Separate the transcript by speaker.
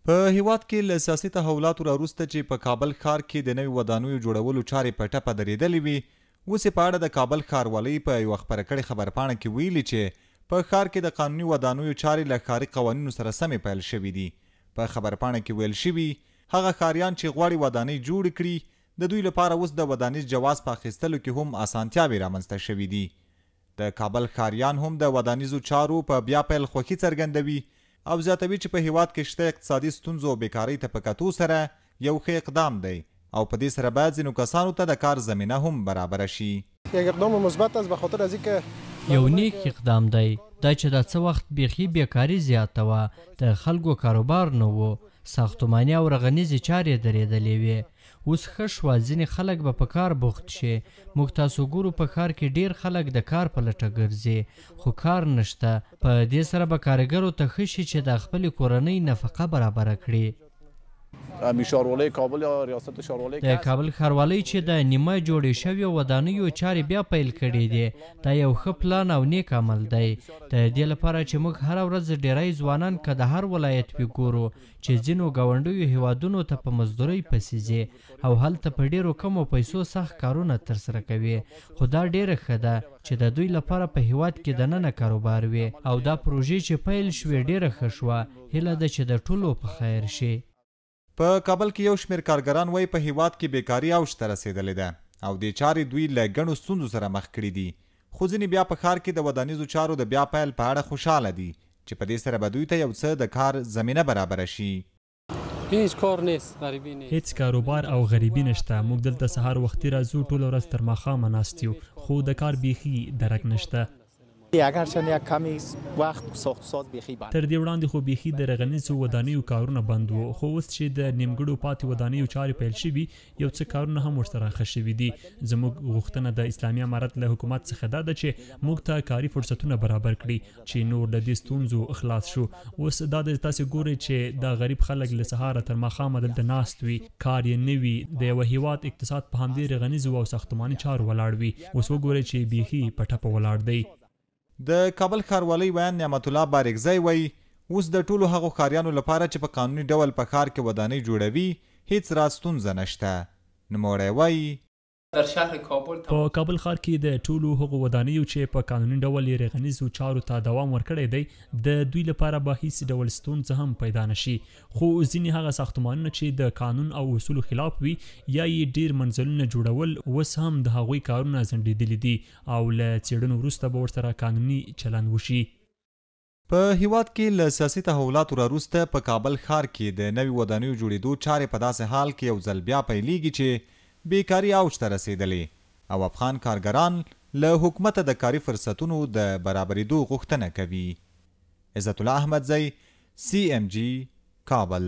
Speaker 1: په هېواد کې له سیاسي تحولاتو راوروسته چې په کابل ښار کې د نوي ودانیو جوړولو چارې په ټپه درېدلې وې، اوس یې په اړه د کابل ښاروالۍ په یوه خپره کړې خبرپاڼه کې ویلي چې په ښار کې د قانوني ودانیو چارې له ښاري قوانینو سره سمې پیل شوې دي. په خبرپاڼه کې ویل شوي، هغه ښاریان چې غواړي ودانۍ جوړې کړي، د دوی لپاره اوس د ودانیز جواز په اخیستلو کې هم اسانتیاوې رامنځته شوې دي. د کابل ښاریان هم د ودانیزو چارو په بیا پیل خوښي څرګندوي او زیاتوي چې په هېواد کې شته اقتصادي ستونزو او بېکارۍ ته په کتو سره یو ښه اقدام دی او په دې سره به ځینو کسانو ته د کار زمینه هم برابره شي.
Speaker 2: یک اقدام مثبت است به خاطر از اینکه
Speaker 3: یو نیک اقدام دی، دا چې دا څه وخت بیخي بېکاري زیاته وه، د خلکو کاروبار نه و، ساختماني او رغنیزې چارې درېدلې وې، اوس ښه شوه ځینې خلک به په کار بوخت شي، موږ تاسو ګورو په ښار کې ډېر خلک د کار په لټه ګرځي خو کار نشته، په دې سره به کارګرو ته ښه شي چې د خپلې کورنۍ نفقه برابره کړي. د کابل ښاروالۍ چې د نیمه جوړې شویو ودانیو چارې بیا پیل کړې دي، دا یو ښه پلان او نیک عمل دی. د دې لپاره چې موږ هره ورځ ډېری ځوانان که د هر ولایت وي ګورو چې ځینو ګاونډیو هېوادونو ته په مزدورۍ پسې ځي او هلته په ډېرو کمو پیسو سخت کارونه ترسره کوي، خو دا ډېره ښه ده چې د دوی لپاره په هېواد کې دننه کاروبار وي او دا پروژې چې پیل شوې ډېره ښه شوه، هیله ده چې د ټولو په خیر شي.
Speaker 1: په کابل کې یو شمېر کارګران وايي، په هېواد کې بېکاري اوج ته رسېدلې ده او دې چارې دوی له ګڼو ستونزو سره مخ کړي دي، خو ځینې بیا په ښار کې د ودانیزو چارو د بیا پیل په اړه خوشاله دي چې په دې سره به دوی ته یو څه د کار زمینه برابره شي.
Speaker 4: هیڅ کار نیست، غریبی نیست.
Speaker 5: هیڅ کاروبار او غریبي نشته، موږ دلته سهار وختي راځو، ټوله ورځ تر ماښامه ناست یو، خو د کار بیخي درک نشته.
Speaker 6: اگرچند یک کمی وخت ساخت و ساز بیخی بند.
Speaker 5: تر دې وړاندې خو بیخي د رغنیزو ودانیو کارونه بند وو، خو اوس چې د نیمګړو پاتې ودانیو چارې پیل شوي، یو څه کارونه هم ورسره ښه شوي دي. زموږ غوښتنه د اسلامي امارت له حکومت څخه دا ده چې موږ ته کاري فرصتونه برابر کړي چې نور له دې ستونزو خلاص شو. اوس دا دی تاسې ګورئ چې دا غریب خلک له سهاره تر ماښامه دلته ناست وي، کار یې نه وي، د یوه هېواد اقتصاد په همدې رغنیزو او ساختماني چارو ولاړ وي، اوس وګورئ چې بیخي په ټپه ولاړ دی.
Speaker 1: د کابل ښاروالۍ ویاند نعمت الله بارکزی وايي، اوس د ټولو هغو ښاریانو لپاره چې په قانوني ډول په ښار کې ودانۍ جوړوي، هېڅ راز ستونزه نشته. نوموړی وايي.
Speaker 4: در شهر کابل
Speaker 5: په کابل ښار کې د ټولو هغو ودانیو چې په قانوني ډول یې رغنیزو چارو ته دوام ورکړی دی، د دوی لپاره به هیڅ ډول ستونزه هم پیدا نه شي. خو ځینې هغه ساختمانونه چې د قانون او اصولو خلاف وي یا یې ډېر منزلونه جوړول، اوس هم د هغوی کارونه ځنډېدلي دي او له څېړنو وروسته به ورسره قانوني چلند وشي.
Speaker 1: په هېواد کې له سیاسي تحولاتو راروسته په کابل ښار کې د نوي ودانیو جوړېدو چارې په داسې حال کې یو ځل بیا پیلېږي چې بېکاري اوج ته رسېدلې او افغان کارګران له حکومته د کاري فرصتونو د برابرېدو غوښتنه کوي. عزت الله احمدزی، سي اېم جي، کابل.